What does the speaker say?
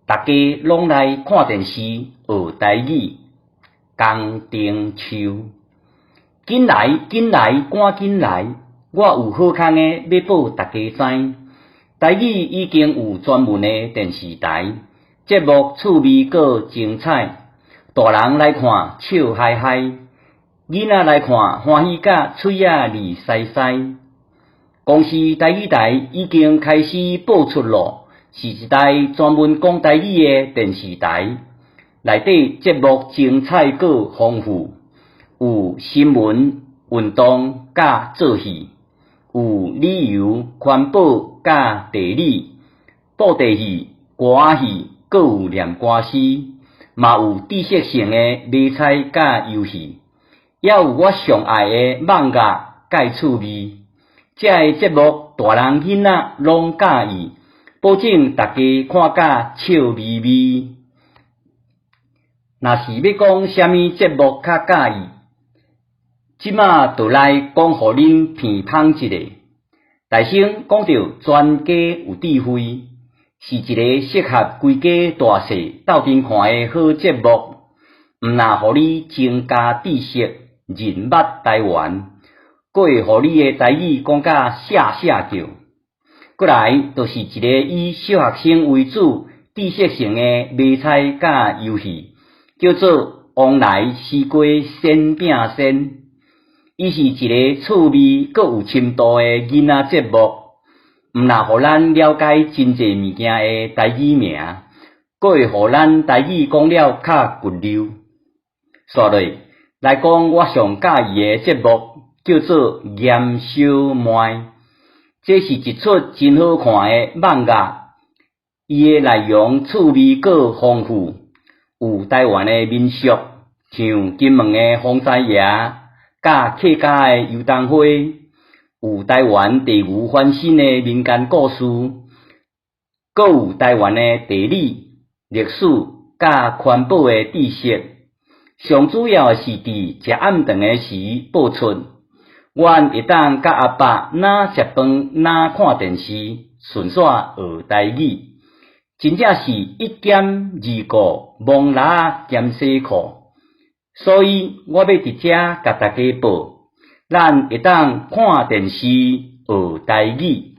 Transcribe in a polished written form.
逐家攏來看電視學台語。江定秋，緊來緊來，趕緊來！我有好康的欲報逐家知。台語已經有專門的電視台，節目趣味閣精彩，大人來看笑嗨嗨，囡仔來看歡喜甲喙仔膩澀澀。公視台語台已經開始播出咯，是一台專門講台語的電視台，內底節目精彩閣豐富，有新聞、運動佮做戲，有旅遊、環保佮地理、布袋戲、歌仔戲，閣有念歌詩，嘛有知識性的馬猜佮遊戲，也有我上愛的艋舺佮趣味。這个節目大人囡仔攏佮意，保證逐家看甲笑眯眯。若是欲講啥物節目較佮意，這馬就來講予恁鼻芳一下。大先講著全家有智慧，是一個適合規家大細鬥陣看的好節目，毋但予你增加知識、認捌台灣，閣會予你的台語講甲聲聲叫。過來就是一个以小學生為主、知識性的馬猜佮遊戲，叫做《旺來西瓜煎餅仙》。伊是一个趣味閣有深度的囡仔節目，毋但予咱了解真濟物件的台語名，閣會予咱台語講了較骨溜。紲落來講，我上佮意的節目叫做《鹽小妹》，這是一齣真好看的艋舺，伊的內容趣味閣豐富，有台灣的民俗，像金門的風財爺，佮客家的油桐花，有台灣地牛翻身的民間故事，閣有台灣的地理、歷史佮環保的知識。上主要的是佇食暗頓的時播出，阮會當佮阿爸若食飯若看電視，順紲學台語，真正是一兼二顧，摸蜊仔兼洗褲。所以我欲佇遮共大家報，咱會當看電視學台語。